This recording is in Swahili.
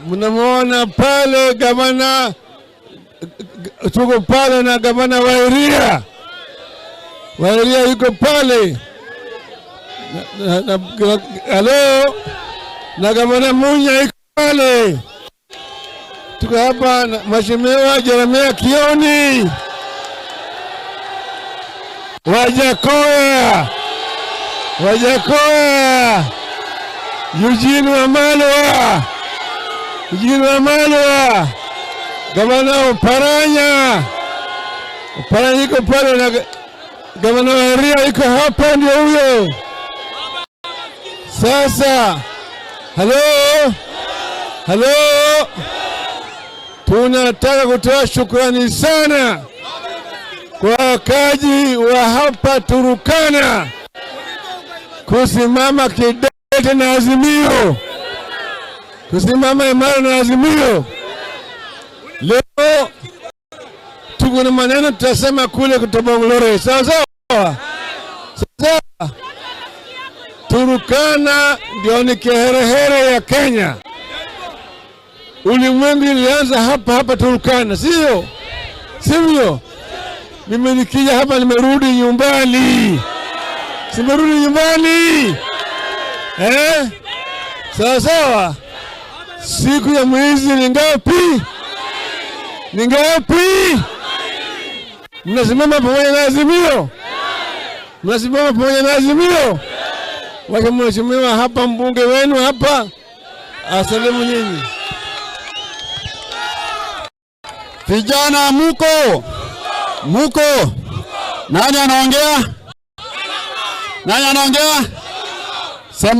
Mnamwona pale gavana, tuko pale na gavana Wa Iria. Wa Iria yuko pale na, halo, na gavana Munya yuko pale. Tuko hapa na Mheshimiwa Jeremia Kioni, Wajackoyah, Wajackoyah, Eugene Wamalwa, Eugene Wamalwa, gavana Oparanya, Oparanya yuko pale na gavana Wa Iria yuko hapa, ndio huyo. Sasa, halo, halo, tunataka kutoa shukrani sana kwa wakaji wa hapa Turkana kusimama kidete na Azimio, kusimama imara na Azimio. Leo tuko na maneno tutasema kule Tobong'lore, sawa sawa? Sawa. Turkana ndio ni kiherehere ya Kenya. Ulimwengu ilianza hapa hapa Turkana, sio sivyo? Mimi nikija hapa nimerudi nyumbani, simerudi nyumbani, eh? Sawa sawa. Siku ya mwizi ni ngapi? Ni ngapi? Mnasimama pamoja na Azimio? Mnasimama pamoja na Azimio? Wacha mheshimiwa hapa, mbunge wenu hapa asalimu nyinyi. Vijana muko? Muko? Nani anaongea? Nani anaongea? Sema.